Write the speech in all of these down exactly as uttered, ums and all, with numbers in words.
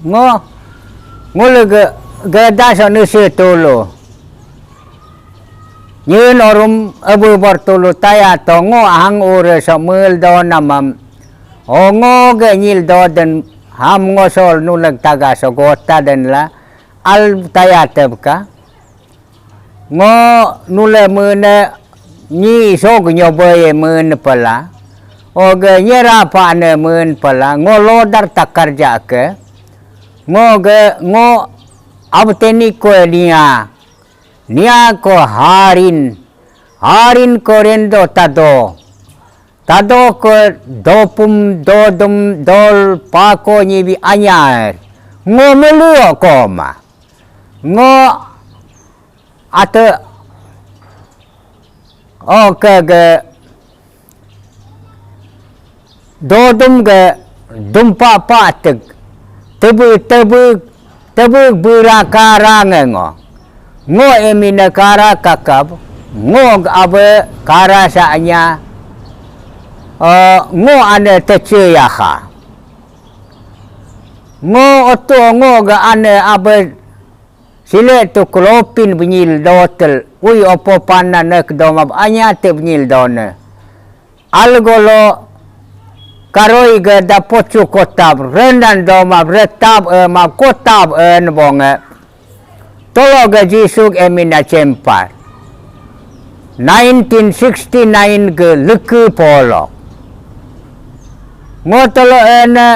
Ngo, ngulu ge, ge daso nusu tulu. Nyun orum abu bor tulu taya to ngo ahang ure so mul do namam. O ngo ge nyil do den ham ngo sol nuleg taga so gota den la al taya tebka. Ngo nule mene nyi isog nyoboye men pala. Oge nyera pane men pala. Ngo lodar takar jake. Ngo ge ngo abteni ko nia. Nia ko harin. Harin ko rendo tado. Tado ko dopum dodum dol pako nyibi anyar. Ngo meluo koma. Ngo ate oke ge dodum ge dumpa patek tebu tebu tebu bura kara ngengo. Ngo emine kara kakab ngo abe kara sa anya. Eh, ngo ane tece yaha. Ngo oto ngo ge ane abe sile tu kelopin benyil dotel ui opo panna nek domab anya te benyil done. Algolo karoi ge da pocu kotab rendan domab retab e mab kotab e nebonge. Tolo ge Jisuk emina cempar. Nineteen sixty-nine ge leke polo. Ngo tolo ene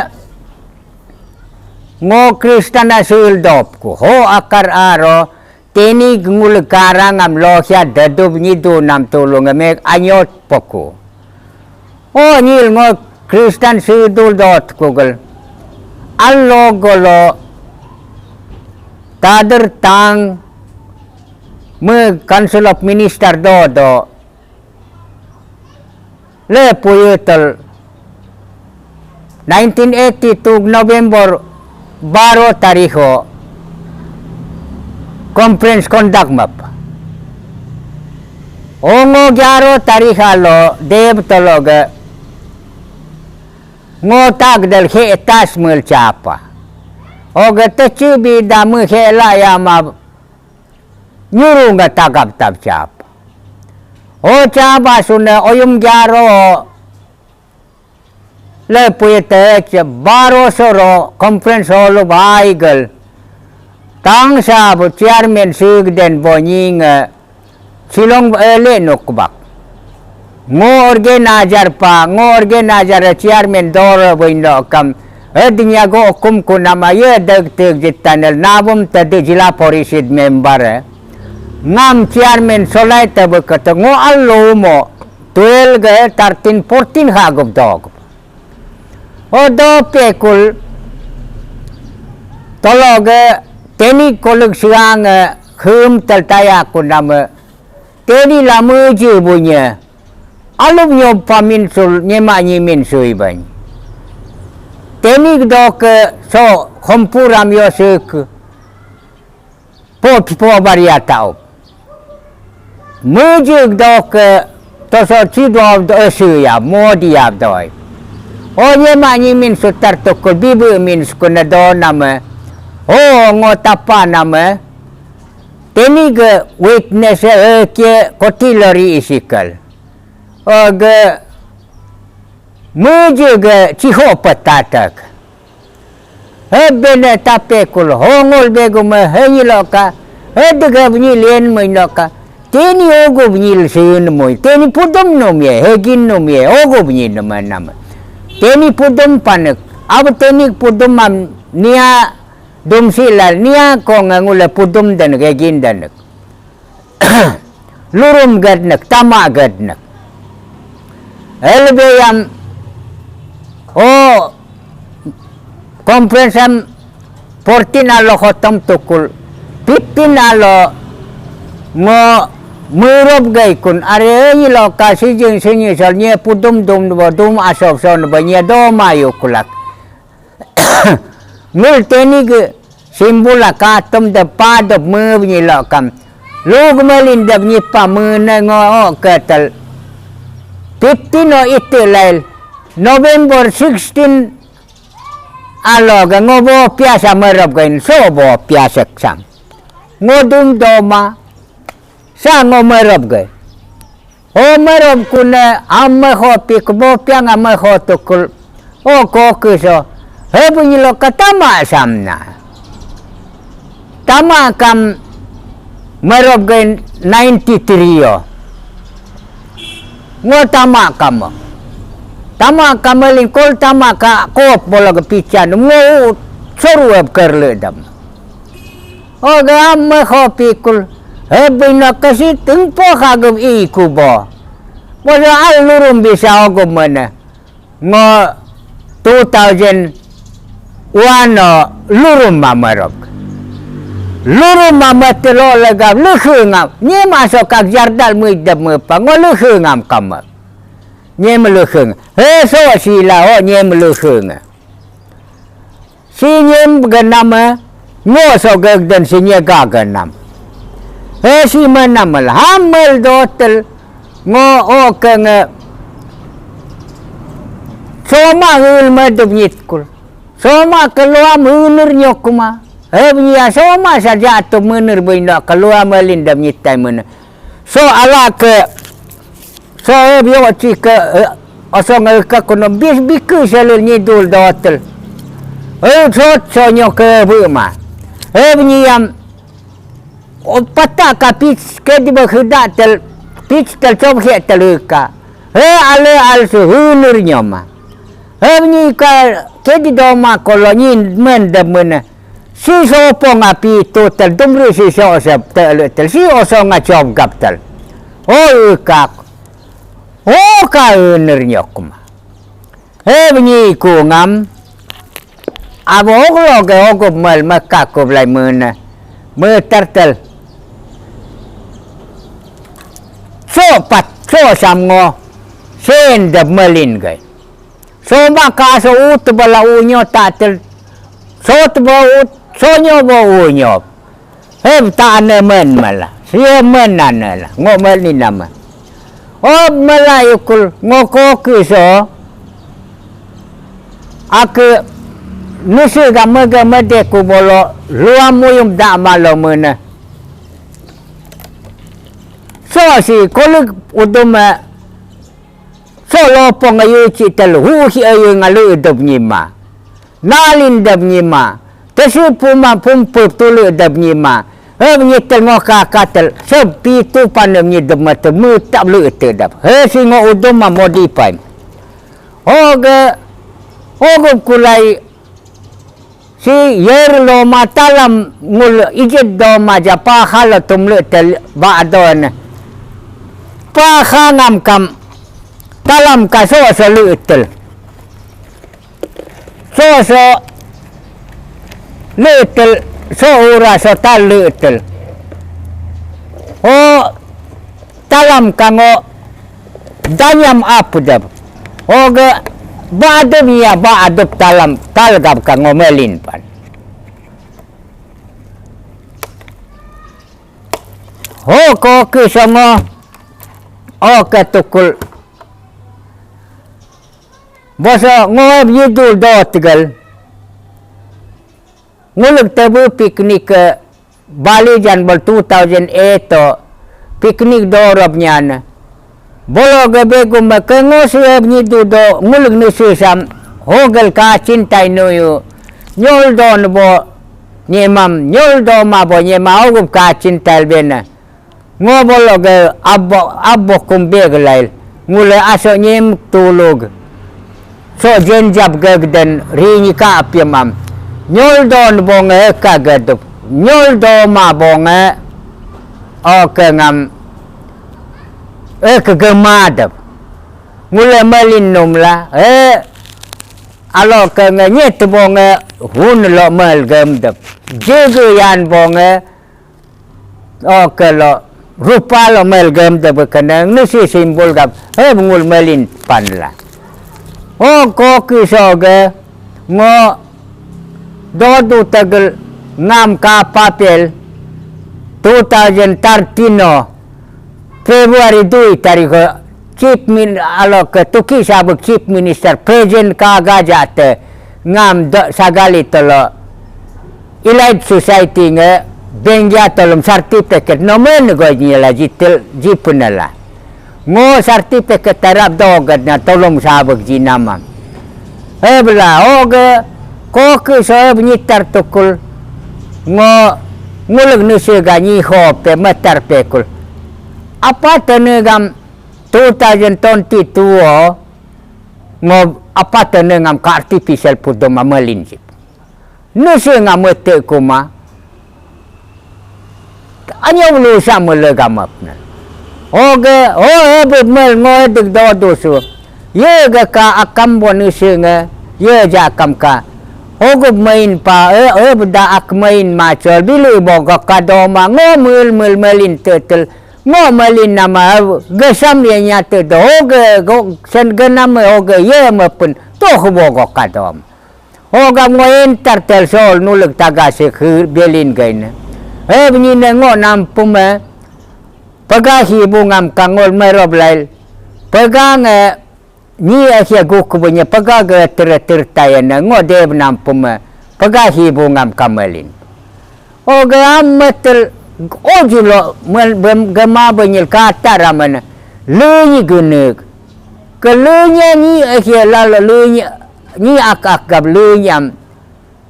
ngo Kristen asil dop ku ho akar aro teni ngul karang am lohya dedu nyidu nam tulung me anyot poku. O nyil ngo Kristen sidul dot kugel. Allo golo tader tang me Council of Minister do do. Le puyetel nineteen eighty-two November baro tarikh ho conference conduct map. Ongo gyaro tarikh alo dev tologe ngo tagdel he etas mel chapa. Oge techi bi damu he la yama nyuru nga tagap tap chap. O chaba sune oyum gyaro le puye te che baro soro conference hall baigel. Tang sab chairman sugden bo nying silong ele nukbak. Ngo organizer pa, ngo organizer chairman dor boindo kam. Edinya go okum ku nama ye deg teg jitanel nabum tadi jila porisid member. Ngam chairman solai tebe kete ngo allo mo twelve ge thirteen fourteen ha gup dog. O do pekul tolo ge teni koluk siang hum teltaya ku nama teni lama je bunye. Alum nyo pamin sul nyema nyimin sui bany. Teni doke so kompuram yo suk po po baria tau. Mujik doke toso ci do do su ya modi ya doi. O nyema nyimin sutar tukul bibu min sukuna do nama. O ngo tapa nama. Teni ge witness e ke kotilori isikal. Oge muju ge ciho petatak. Hebene tape kul hongol begu me henyi loka. Hedege bunyi lien mui loka. Teni ogu bunyi sun mui. Teni pudum num ye, hegin num ye, ogu bunyi num nama. Teni pudum panik. Abu teni pudum am nia dum silal nia kong ngule pudum dan hegin dan. Lurum gadnek, tama gadnek. Elbeyam, o, conference am fourteen alo khotom tukul, fifteen alo ngo murop gaikun, are ni loka sijing sinyi sol nye pudum dum bo dum asop son bo nye do mayu kulak. Ngul teni ke simbul akatum de pa de me bunyi lokam. Lug melin de bunyi pa mene ngo o ketel. Fifteen o ite lail. November sixteen Alo ga ngo bo piasa merop gain so bo piasa sang. Ngo dum doma sa ngo merop gain. Ho merop kune amme ho pik bo piang amme ho tukul. O ko kuso. He bunyi lo katama samna. Tama kam merop gain ninety three yo. Ngo tama kama. Tama kama lingkol tama ka kop bola ke pican ngo u soru eb kerle dam. Oga amme ho pikul. He bina kasi tengpo kagem iku bo. Bosa al lurum bisa ogo mana. Ngo two thousand one no lurum mamarok. Lurum mamatelo lega luhengam. Nye masok kak jardal muidap mepa ngo luhengam kamak. Nye meluheng. He so sila ho nye meluheng. Si nyem genam eh, ngo so gegden si nyega genam. Eh si menam el hamel dotel ngo oke nge soma hul medup nyitkul. Soma keluam hunur nyokuma. Eh bia soma saja tu menur benda keluam elin dam nyitai menur. So ala ke so eh bio ci ke eh, osong eh, ke kuno bis biku selil nyidul dotel. Eh sot sonyo ke bu ma. Eh nyiam o pata ka pis ke di ba huda tel pis tel cob he tel ka. Eh ale al su hunur nyoma. Eh nyi ka ke di doma kolo nyi men de mene. Si so pong api tu tel dumri si so sep tel tel si osong a cob gap tel. O ikak. O ka ener nyokma. He bunyi ku ngam. Abo oglo ke ogup mal maka kublai mene. Meter tel. So pat so sam ngo. Sen de melin gai. So maka so ut bala unyo tatel. So tebo ut so nyo bo unyo. Heb ta ane men mala. Sia men ane la. Ngo mel ni nama. Ob mala yukul ngo koki so. Ake nusi ga mega mede ku bolo luam muyum da malo mene. So si kolik udum eh, so lopong ayu ci tel hu hi ayu ngalu dub nyima. Nalin dab nyima. Tesi puma pumpup tulu dab nyima. Heb nyitel ngo kakatel. Seb pitu panem nyi dab mate mu tab lu ete dab. He si ngo udum ma modify. Hoge, hoge kulai si yer lo ma talam ngul ijit do ma ja pa halo tum lu tel ba don. Pa hangam kam talam ka so so lu tel. So so letel, so ura so tal letel. O talam kango danyam apudab. Oga badub ya badub talam talgab kango melin pan. Ho ko ke songo o ke tukul. Boso ngoeb nyidul do tegal. Nguluk tebu piknik ke Bali jan bol two thousand eight to piknik do rob nyan. Bolo ge begum ke ngosu eb nyidu do nguluk nusu sam hogel ka cintai nuyu. Nyol do nbo nyemam, nyol do ma bo nyema ogup ka cintai bena. Ngo bolo ge abo abo kum beg lail. Ngule aso nyem tulug. So jenjab ge geden rini ka apiam am. Nyol don bonge ka gedup. Nyol do ma bonge. Oke ngam. Ek gemadep. Ngule melin num la. Eh. Alo ke nge nyet bonge. Hun lo mel gemdep. Jege yan bonge. Oke lo rupa lo mel gem de bekene nisi simbol gap he bengul melin pan la. O koki soge ngo dodu tegel ngam ka papel two thousand thirteen no February dui tarikh ho Chief Min alo ke tuki sabuk Chief Minister present ka gaja te Ngam do sagali tolo Elite Society nge bengya tolom certificate no men go nyela jitil jipunela. Ngo certificate tarap dogat na tolong sabak jinama. Ebla oge koke soeb nyitar tukul ngo ngulek nese ga nyi hope metar pekul. Apa tenegam two thousand twenty-two o ngo apa tenegam ka artificial pudoma melin sip. Nese nga mete kuma. Anyo lu sa mele gamap na. Oge, oh, ebe mel ngo edek do dosu. Ye ga ka akam bo nese nge, ye ja akam ka. Oge main pa, eh, eh, beda ak main macol, bilu bo ga kadoma, ngo mel, mel, melin tetel. Ngo melin nama, eh, gesam ye nyate do, oge, go, sen genam, oge, ye mepen, toh bo go kadom. Hogam ngo entar tel sol nulek taga se khir belin gaine. Eh, bini ne ngo nampum eh. Pega hi bungam kangol merob lail. Pega nge nyi eh hia guk bunye pega ge ter ter tayene ngo deb nampum eh. Pega hi bungam kamelin. Oge am metel ojulo gema benyil kata ramana lenyi genek. Ke lenyi ni akhir lalo lenyi ni ak ak gab lenyi am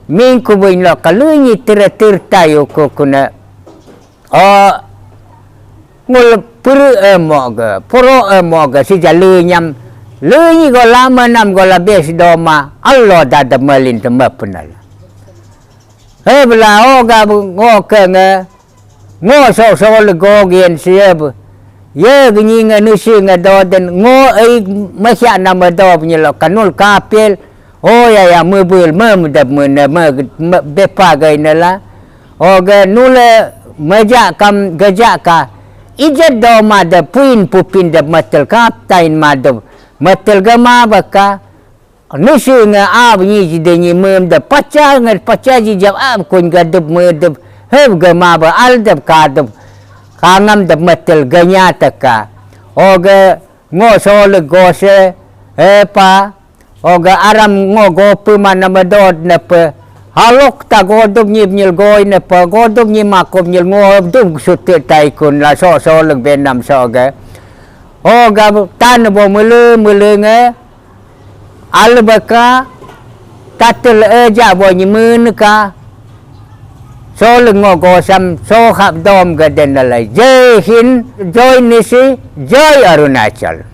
mingku beny lo ke lenyi tere tertayo ko kuna. O ngul puru emo ge poro emo ge sija lenyi am lenyi go lama nam go labes doma allo dada melin tema penal. He bela oga ngo ke nge ngo so so le go gen sieb. Ye gni nge nusi nge doden ngo ei masya nama do nyelo kanul kapel. O ya ya mebel mem de mene me bepa gai nela. Oga nule meja kam geja ka. Ijat doma de puin pupin de metel kaptain ma de metel gema baka. Nusu nge ab nyi jide nyi mem de pacha nge pacha ji jab ab kun ga dep me dep heb ga ma ba al dep ka dep kangam dep metel ga nya teka. Oga ngo sole gose epa oga aram ngo gope mana medod nepe halok ta godop nyi nyil goi nepe godop nyi makop nyil ngo dum sute taikun la so sole benam so ga. Oga tan bo mele mele nge Albaka tatel eja bo nyimeneka. Solengo gosam sohap dom gaden lalai. Jai Hind, Jai Nyishi, Jai Arunachal.